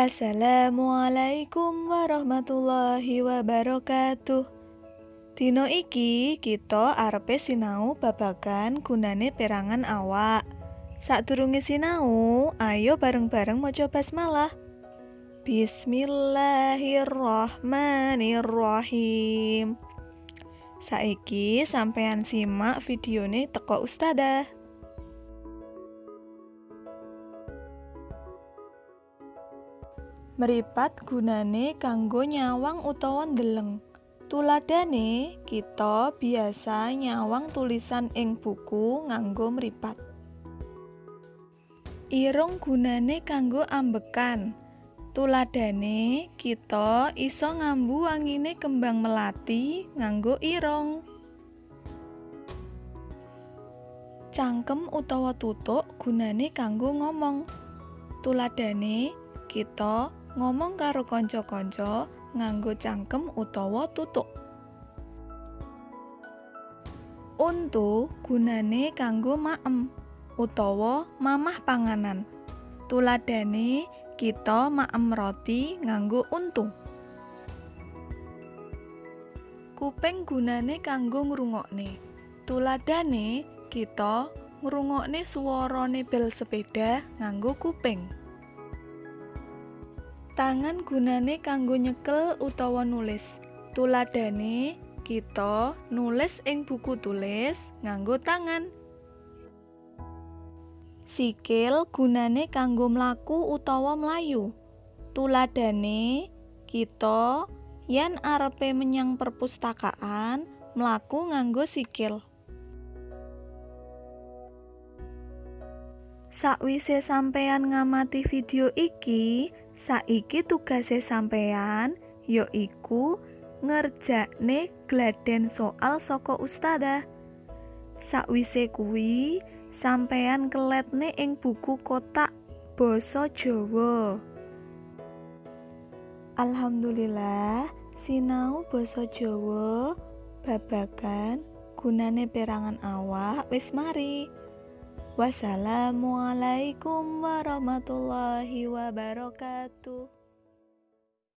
Assalamualaikum warahmatullahi wabarakatuh. Dina iki kita arepe sinau babagan gunane perangan awak. Sadurunge sinau, ayo bareng-bareng maca basmalah. Bismillahirrahmanirrahim. Saiki sampean simak videone teko ustadzah. Mripat gunane kanggo nyawang utawa ndeleng. Tuladhane, kita biasa nyawang tulisan ing buku nganggo mripat. Irung gunane kanggo ambekan. Tuladhane, kita iso ngambu wangine kembang melati nganggo irung. Cangkem utawa tutuk gunane kanggo ngomong. Tuladhane, kita ngomong karo kanca-kanca nganggo cangkem utawa tutuk. Untu gunane kanggo maem utawa mamah panganan. Tuladhane, kita maem roti nganggo untu. Kuping gunane kanggo ngrungokne. Tuladhane, kita ngrungokne swarane bel sepeda nganggo kuping. Tangan gunane kanggo nyekel utawa nulis. Tuladhane, kita nulis ing buku tulis nganggo tangan. Sikil gunane kanggo mlaku utawa mlayu. Tuladhane, kita yen arepe menyang perpustakaan mlaku nganggo sikil. Sakwise sampeyan ngamati video iki, saiki tugase sampeyan yaiku ngerjakne gladen soal saka ustadzah. Sakwise kuwi, sampeyan keletne ing buku kotak basa Jawa. Alhamdulillah, sinau basa Jawa babagan gunane perangan awak wis mari. Wassalamualaikum warahmatullahi wabarakatuh.